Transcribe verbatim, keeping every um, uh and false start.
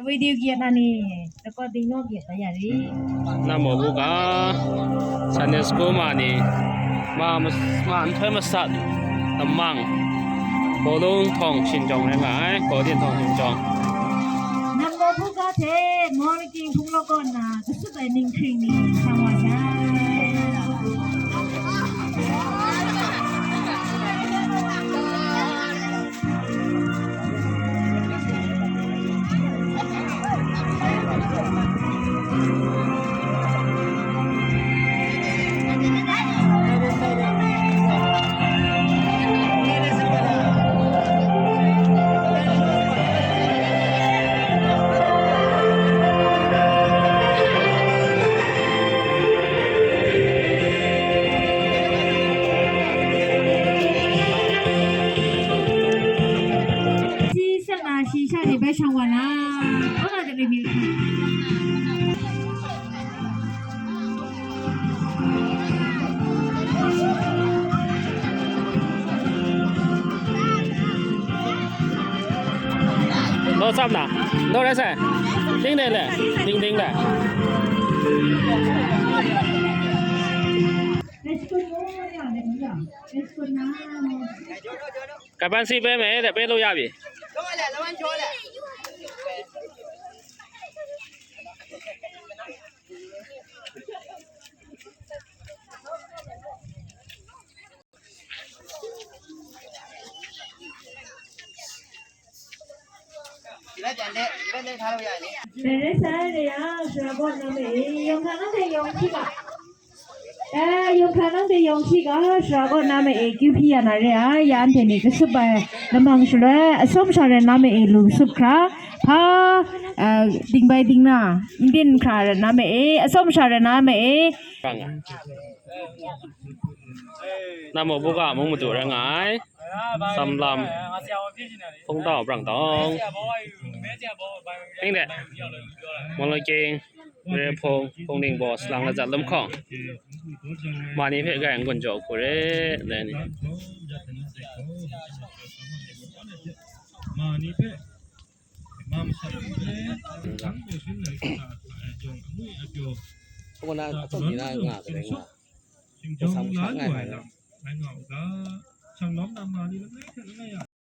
Video gyet na ni, recording naw gyet na ya ri. Namo bu ga, Sunday school ma ni, ma mas-, ma nhtoi masat, tamang, bawlung htawng shinjawng rai nga ai, kaw din htawng shinjawng. Namo bu ga hte, Morning King hpung law kaw na, kasut ai ninghkring ni, sa wa sa. 七十那，七十你别想我啦，我那这里没看。 Naw tsap na? Naw rai sai? Ding dai le? Ding ding le? Kaban si pe me de pe lo ya bi. Dai rai sai re yang, sara kaw na ma e, yawng hkra nang hte yawng hpyi ga. Eh, yawng hkra nang hte yawng hpyi ga, sara kaw na ma e, kyu hpyi ya na re ai, ya anhte ni kasup ai, lamang shaloi, atsawm sha rai na ma e, lu kasup hkra, hpa, eh, ding bai ding na, n byin hkra rai na ma e, atsawm sha rai na ma e. Namo bu ga mung madu rai nga ai. Samlam, Hpungtau, Brangtawng, Hpingde, Mawlangkying, Rehpung, Hpungning baw, Salang Lajat, Lamhkawng, ma ni hpe grai n-gun jaw hku re, dai ni. Kaw na atsawm ni na nga kadai nga. Shingtawng la lu ai lam rai nga u ga, shang lawm na ma ni langai hte langai a